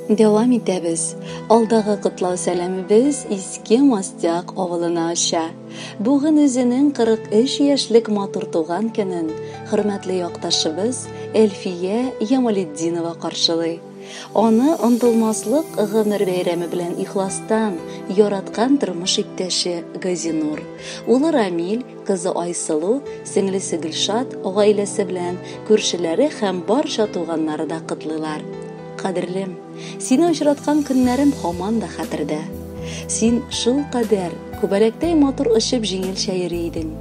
Дәвам итәбез. Алдагы котлау сәламебез Иске Мостяк авылына оча. Бүген үзенең 43 яшьлек матур туган көнен хөрмәтле якташыбыз Әлфия Ямалетдинова каршылый. Аны онытылмаслык гомер бәйрәме белән ихластан яраткан тормыш иптәше Газинур, улы Рамил, кызы Айсылу, сеңлесе Гөлшат гаиләсе белән күршеләре һәм барча туганнары да котлыйлар. Кадерлем, сине очраткан көннәрем һаман да хәтердә. Син шулкадәр күбәләктәй матур очып җиңелчә йөри идең.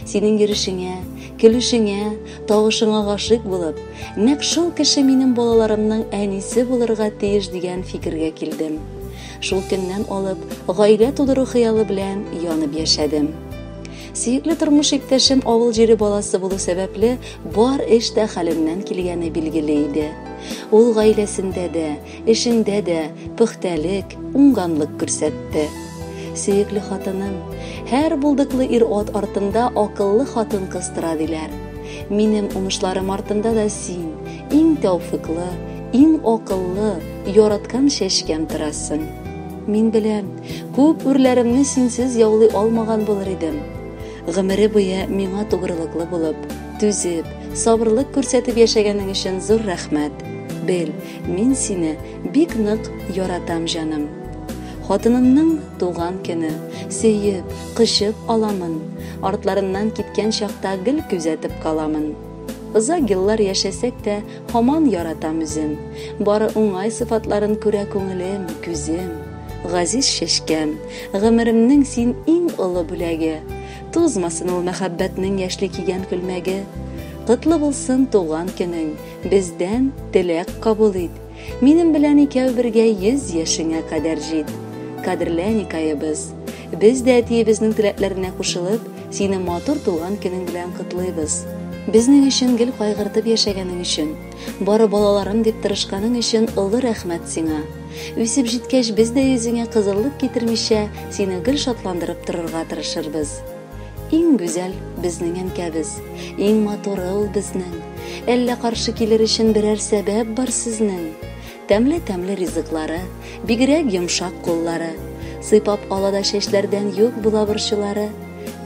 Синең йөрешеңә, көлешеңә, тавышыңа гашыйк булып, нәкъ шул кеше минем балаларымның әнисе булырга тиеш дигән фикергә килдем. Шул көннән алып, гаилә тудыру хыялы белән янып яшәдем. Сөекле тормыш иптәшем авыл җире баласы булу сәбәпле, бар эш тә хәленнән килгәне билгеле иде. Ул гаиләсендә дә, эшендә дә пөхтәлек, уңганлык күрсәтте. Сөекле хатыным, һәр булдыклы ир-ат артында акыллы хатын-кыз тора диләр. Минем уңышларым артында да син, иң тәүфыйклы, иң акыллы, яраткан чәчкәм торасың. Мин беләм, күп үрләремне синсез яулый алмаган булыр идем. Гомере буе миңа тугрылыклы булып, түзеп, сабырлык күрсәтеп яшәгәнең өчен зур рәхмәт. Бел, мин сине бик нык яратам, җаным. Хатынымның туган көне, сөеп, кочып аламын. Артларыннан киткән чакта гел күзәтеп каламын. Озак еллар яшәсәк тә, һаман яратам үзен. Бары уңай сыфатларын күрә күңелем, күзем. Газиз чәчкәм, гомеремнең син иң олы бүләге. Тузмасын ул мәхәббәтнең яшьли кигән күлмәге. Котлы булсын туган көнең, бездән теләк кабул ит. Минем белән икәү бергә 100 яшеңә кадәр җит. Кадерле әникаебыз, без дә әтиебезнең теләкләренә кушылып, сине матур туган көнең белән котлыйбыз. Безнең өчен гел кайгыртып яшәгәнең өчен, бары балаларым дип тырышканың өчен олы рәхмәт сиңа. Үсеп җиткәч, без дә йөзеңә кызыллык китермичә, сине гел шатландырып торырга тырышырбыз. Иң гүзәл безнең әнкәбез, иң матуры ул безнең. Әллә каршы килер өчен берәр сәбәп бар сезнең? Тәмле-тәмле ризыклары, бигрәк йомшак куллары. Сыйпап ала да чәчләрдән юк була борчулары.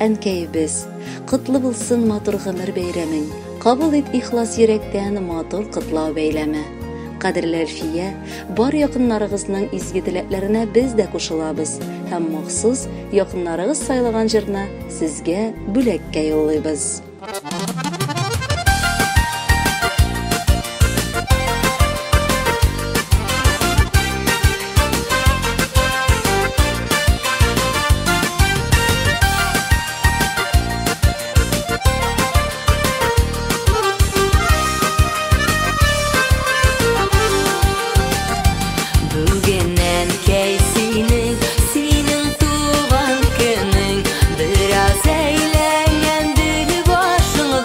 Әнкәебез, котлы булсын матур гомер бәйрәмең. Кабул ит ихлас йөрәктән матур котлау бәйләме. Кадерле Әлфия, бар якыннарыгызның изге теләкләренә без дә кушылабыз һәм махсус якыннарыгыз сайлаган җырны сезгә бүләккә юллыйбыз. Бүген әнкәй синең, синең туган көнең. Бераз әйләнгәндер башың.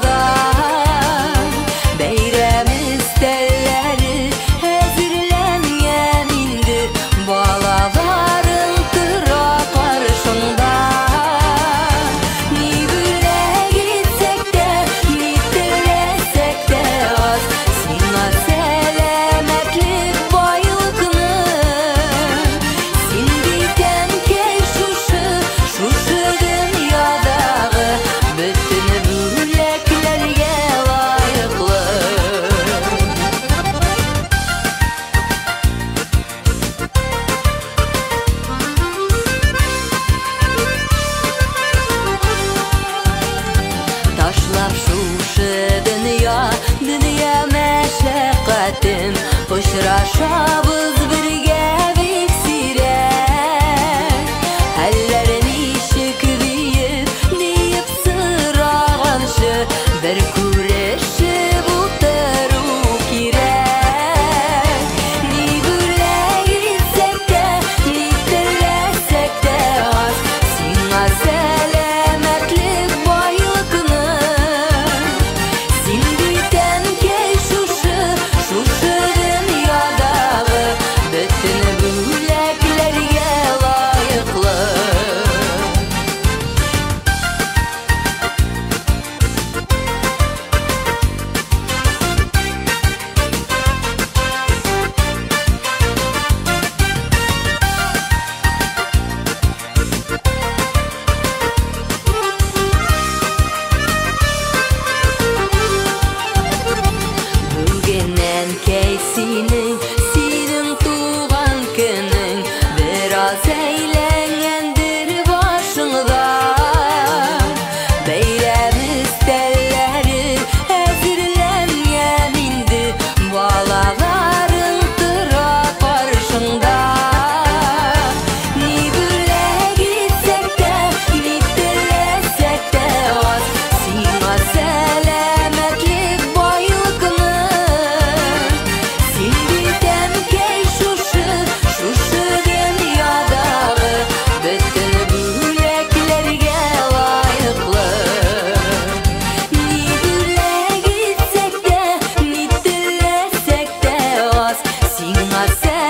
Сиңа сәлам.